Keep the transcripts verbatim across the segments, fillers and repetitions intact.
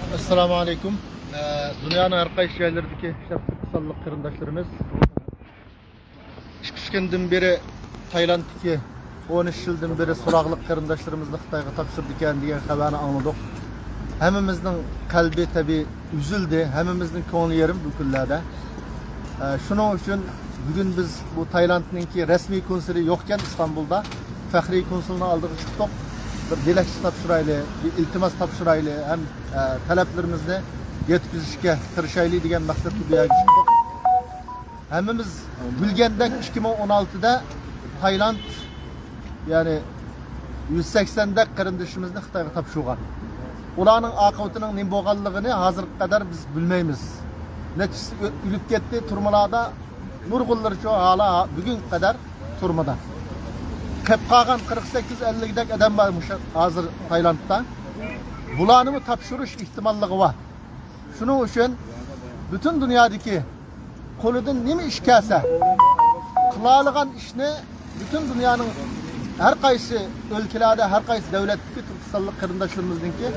ئەسسالامۇ ئەلەيكۇم. ئە، دۇنيانىڭ ھەر قايسى جايلىرىدىكى شەرقىي تۈركىستانلىق قېرىنداشلىرىمىز ئىككى ئۈچ كۈندىن بېرى تايلاندتىكى، ئون ئۈچ يىلدىن بېرى سوراقلىق قېرىنداشلىرىمىزنى خىتايغا تاپشۇرىدىكەن دېگەن خەۋەرنى ئاڭلىدۇق. ھەممىمىزنىڭ قەلبى تەبىئىي ئۈزۈلدى، ھەممىمىزنىڭ كۆڭلى يېرىم بۇ كۈنلەردە. ئە، شۇنىڭ ئۈچۈن بۈگۈن بىز بۇ تايلاندنىڭكى رەسمىي كونسۇلى يوقكەن ئىستانبۇلدا، فەخرىي كونسۇلنىڭ ئالدىغا چىقتۇق. بىر دىلەكچە تاپشۇرايلى، بىر ئىلتىماس تاپشۇرايلى ھەم، ئە، تەلەپلىرىمىزنى يەتكۈزۈشكە تىرىشايلى دېگەن مەقسەتتە بۇ يەرگە چىقتۇق. ھەممىمىز بىلگەندەك، ئىككى مىڭ ئون ئالتىدە تايلاند، يەنى يۈز سەكسەندەك قېرىندىشىمىزنى خىتايغا تاپشۇرغان. ئۇلارنىڭ ئاقىۋىتىنىڭ نېمە بولغانلىقىنى ھازىرغا قەدەر بىز بىلمەيمىز. نەچچىسى ئۆ-، ئۆلۈپ كەتتى، تۈرمىلاردا نۇرغۇنلىرىچۇ ھالا بۈگۈنگە قەدەر تۈرمىدە. قېپ قالغان قىرىق سەككىز ئەللىكدەك ئادەم بار مۇشۇ ھازىر تايلاندتا. بۇلارنىمۇ تاپشۇرۇش ئېھتىماللىقى بار. شۇنىڭ ئۈچۈن پۈتۈن دۇنيادىكى قولىدىن نېمە ئىش كەلسە، قىلالىغان ئىشنى پۈتۈن دۇنيانىڭ ھەر قايسى ئۆلكىلەردە، ھەر قايسى دۆلەتتىكى تۈركىستانلىق قېرىنداشلىرىمىزنىڭكى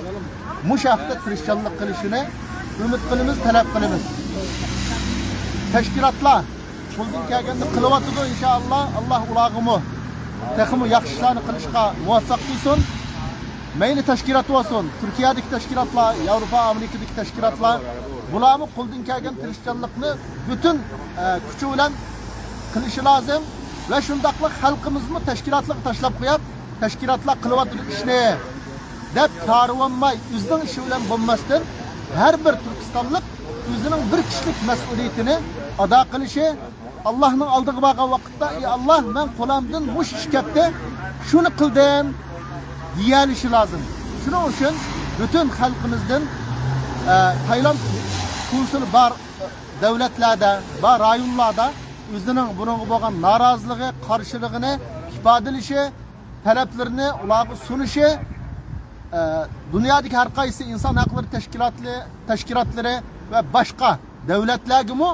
مۇشۇ ھەقتە تىرىشچانلىق قىلىشىنى ئۈمىد قىلىمىز، تەلەپ قىلىمىز. تەشكىلاتلار قولىدىن كەلگەننى قىلىۋاتىدۇ، ئىنشائاللا، ئاللا ئۇلارغىمۇ تېخىمۇ ياخشى ئىشلارنى قىلىشقا مۇۋەپپەق قىلسۇن. مەيلى تەشكىلات بولسۇن، تۈركىيەدىكى تەشكىلاتلار، ياۋروپا، ئامېرىكىدىكى تەشكىلاتلار، بۇلارمۇ قولىدىن كەلگەن تىرىشچانلىقنى پۈتۈن، ئە، كۈچى بىلەن قىلىشى لازىم. ۋە شۇنداقلا خەلقىمىزمۇ تەشكىلاتلارغا تاشلاپ قويۇپ، تەشكىلاتلار قىلىۋاتىدۇ ئىشنى دەپ تارىۋالماي، ئۆزىنىڭ ئىشى بىلەن بولماستىن، ھەر بىر تۈركىستانلىق ئۆزىنىڭ بىر كىشىلىك مەسئۇلىيىتىنى ئادا قىلىشى، ئاللانىڭ ئالدىغا بارغان ۋاقىتتا، ئى ئاللا، مەن قولۇمدىن مۇشۇ ئىش كەتتى، شۇنى قىلدىم، دېيەلىشى لازىم. شۇنىڭ ئۈچۈن پۈتۈن خەلقىمىزدىن، ئە، تايلاند كونسۇلى بار دۆلەتلەردە، بار رايونلاردا ئۆزىنىڭ بۇنىڭغا بولغان نارازىلىقى، قارشىلىقىنى ئىپادىلىشى، تەلەپلىرىنى ئۇلارغا سۇنۇشى، ئە، دۇنيادىكى ھەر قايسى ئىنسان ھەقلىرى تەشكىلاتلى-، تەشكىلاتلىرى ۋە باشقا دۆلەتلەرگىمۇ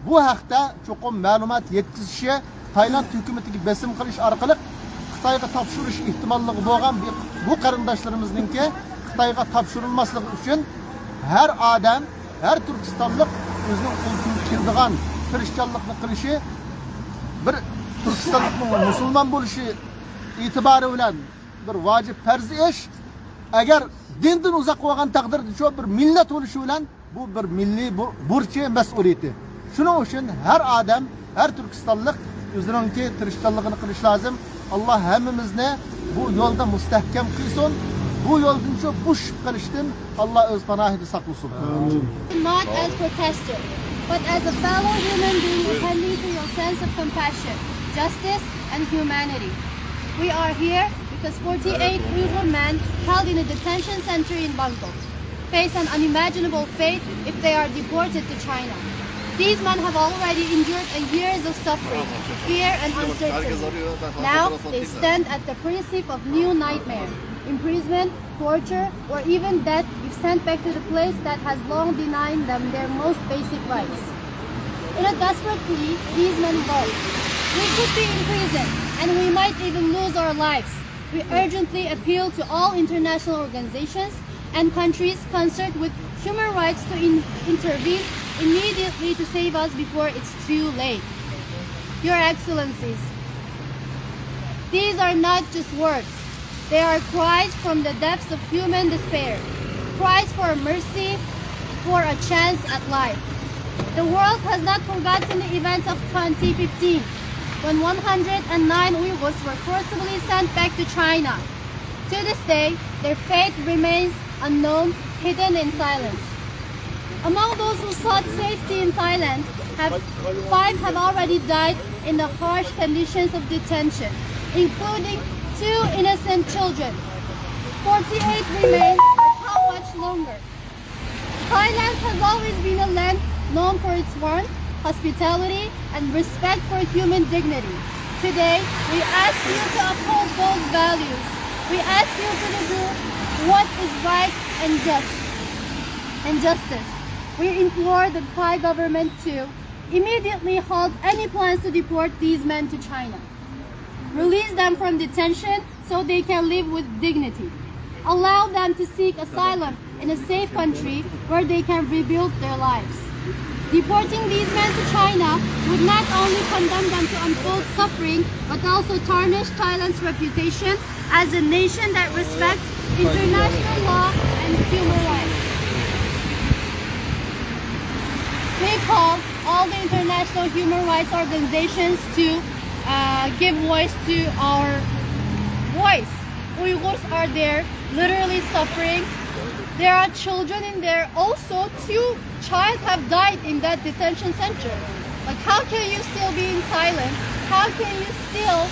بۇ ھەقتە چوقۇم مەلۇمات يەتكۈزۈشى، تايلاند ھۆكۈمىتىگە بېسىم قىلىش ئارقىلىق خىتايغا تاپشۇرۇش ئېھتىماللىقى بولغان بۇ، بۇ قېرىنداشلىرىمىزنىڭكى خىتايغا تاپشۇرۇلماسلىقى ئۈچۈن ھەر ئادەم، ھەر تۈركىستانلىق ئۆزىنىڭ قولىدىن كېلىدىغان تىرىشچانلىقنى قىلىشى، بىر تۈركىستانلىقنىڭ مۇسۇلمان بولۇشى ئېتىبارى بىلەن بىر ۋاجىپ پەرز ئىش. ئەگەر دىندىن ئۇزاق بولغان تەقدىردىچۇ، بىر مىللەت بولۇشى بىلەن بۇ بىر مىللىي بۇ-، بۇرچى، مەسئۇلىيىتى. شۇنىڭ ئۈچۈن ھەر ئادەم، ھەر تۈركىستانلىق ئۆزىنىڭكى تىرىشچانلىقىنى قىلىشى لازىم. ئاللا ھەممىمىزنى بۇ يولدا مۇستەھكەم قىلسۇن. بۇ يولدىنچۇ بوشىشىپ قېلىشتىن ئاللا ئۆز پاناھىدا ساقلىسۇن. ئامىن. Not as protester, but as a fellow human being attending to your sense of compassion, justice, and humanity. We are here because forty-eight Uyghur men held in a detention center in Bangkok face an unimaginable fate if they are deported to China. These men have already endured a years of suffering, fear, and uncertainty. Now they stand at the precipice of new nightmare, imprisonment, torture, or even death if sent back to the place that has long denied them their most basic rights. In a desperate plea, these men wrote, "We could be in prison, and we might even lose our lives. We urgently appeal to all international organizations and countries concerned with human rights to in-, intervene immediately to save us before it's too late." Your Excellencies, these are not just words. They are cries from the depths of human despair, cries for mercy, for a chance at life. The world has not forgotten the events of twenty fifteen, when one hundred and nine Uyghurs were forcibly sent back to China. To this day, their fate remains unknown, hidden in silence. Among those who sought safety in Thailand, have, five have already died in the harsh conditions of detention, including two innocent children. Forty-eight remain, but how much longer? Thailand has always been a land known for its warmth, hospitality, and respect for human dignity. Today, we ask you to uphold those values. We ask you to do what is right and just, and justice. We implore the Thai government to immediately halt any plans to deport these men to China. Release them from detention so they can live with dignity. Allow them to seek asylum in a safe country where they can rebuild their lives. Deporting these men to China would not only condemn them to untold suffering, but also tarnish Thailand's reputation as a nation that respects international law and human rights. We call all the international human rights organizations to uh, give voice to our voice. Uyghurs are there literally suffering. There are children in there. Also, two child have died in that detention center. Like, how can you still be in silence? How can you still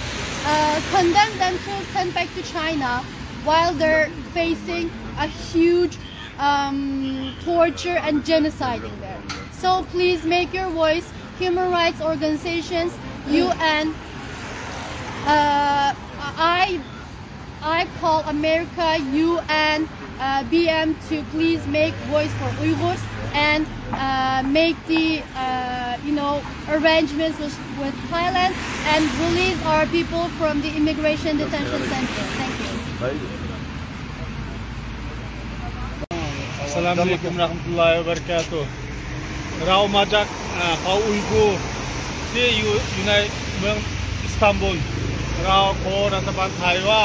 uh, condemn them to send back to China while they're facing a huge um, torture and genocide in there? So please make your voice, human rights organizations, U N. Uh, I I call America, U N, uh, B M to please make voice for Uyghurs and uh, make the uh, you know arrangements with, with Thailand and release our people from the immigration detention center. Thank you. Thank you. Assalamu alaikum warahmatullahi wabarakatuh. เรามาจากเอ่อเผ่าอุยกูร์ที่อยู่อยู่ในเมืองอิสตันบูล เราขอรัฐบาลไทยว่า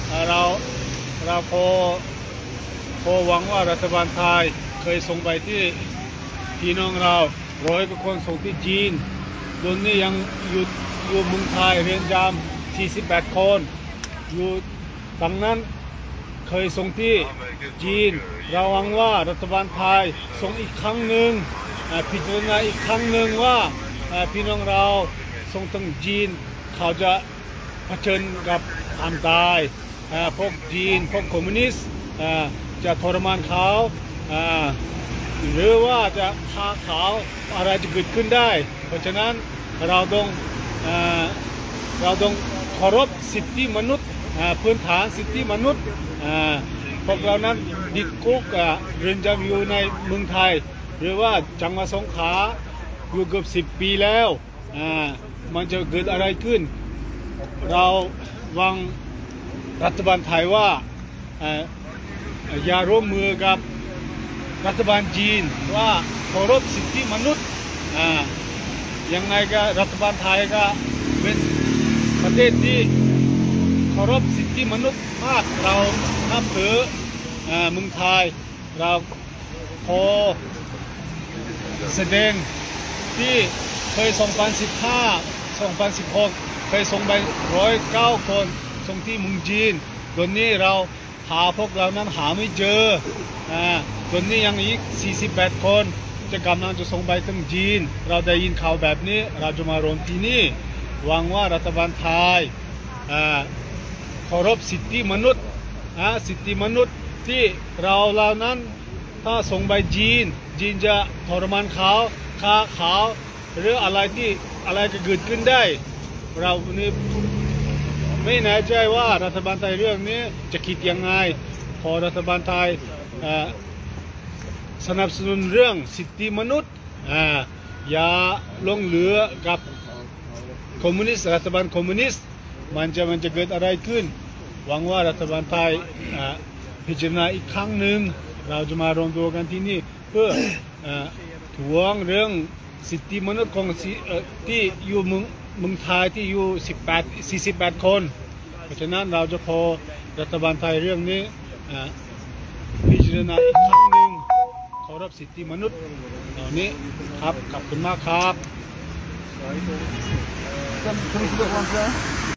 เอ่อเราเราขอขอหวังว่ารัฐบาลไทยเคยส่งไปที่พี่น้องเราร้อยกว่าคนส่งที่จีนตอนนี้ยังอยู่อยู่เมืองไทยเรือนจำสี่สิบแปดคนอยู่ ดังนั้นเคยส่งที่จีน เราหวังว่ารัฐบาลไทยส่งอีกครั้งหนึ่งเอ่อพิจารณาอีกครั้งหนึ่งว่าเอ่อพี่น้องเราส่งถึงจีน เขาจะเผชิญกับความตายเอ่อพวกจีน พวกคอมมิวนิสต์เอ่อจะทรมานเขาเอ่อหรือว่าจะฆ่าเขา อะไรจะเกิดขึ้นได้ เพราะฉะนั้นเราต้องเอ่อเราต้องเคารพสิทธิมนุษย์เอ่อพื้นฐานสิทธิมนุษย์เอ่อพวกเรานั้นติดคุกเอ่อเรือนจำอยู่ในเมืองไทย หรือว่าจังหวัดสงขลาอยู่เกือบสิบปีแล้วเอ่อมันจะเกิดอะไรขึ้น เราหวังรัฐบาลไทยว่าเอ่อ อย่าร่วมมือกับรัฐบาลจีนว่าเคารพสิทธิมนุษย์อ่ายังไงก็รัฐบาลไทยก็เป็นประเทศที่เคารพสิทธิมนุษย์มาก เรานับถืออ่าเมืองไทย เราขอแสดงที่เคย สองพันสิบห้า สองพันสิบหก เคยส่งไป ร้อยเก้าคน ส่งที่เมืองจีน ตอนนี้เรา หาพวกเรานั้นหาไม่เจออ่าตอนนี้ยังอีก สี่สิบแปดคน จะกำลังจะส่งไปถึงจีน เราได้ยินข่าวแบบนี้ เราจะมารวมที่นี่ หวังว่ารัฐบาลไทยอ่าเคารพสิทธิมนุษย์อ่าสิทธิมนุษย์ที่เราเหล่านั้น ถ้าส่งไปจีน จีนจะทรมานเขา ฆ่าเขา หรืออะไรที่อะไรก็เกิดขึ้นได้ เรานี่ไม่แน่ใจว่ารัฐบาลไทยเรื่องนี้จะคิดยังไง ขอรัฐบาลไทยเอ่อสนับสนุนเรื่องสิทธิมนุษย์อ่าอย่าหลงเหลือกับคอมมิวนิสต์ รัฐบาลคอมมิวนิสต์ มันจะมันจะเกิดอะไรขึ้น หวังว่ารัฐบาลไทยอ่าพิจารณาอีกครั้งหนึ่ง เราจะมารวมตัวกันที่นี่ เพื่อเอ่อทวงเรื่องสิทธิมนุษย์ของสิเอ่อที่อยู่เมืองเมืองไทยที่อยู่ สิบแปด สี่สิบแปด คน เพราะฉะนั้นเราจะขอรัฐบาลไทยเรื่องนี้เอ่อพิจารณาอีกครั้งหนึ่งเคารพสิทธิมนุษย์เหล่านี้ครับ ขอบคุณมากครับ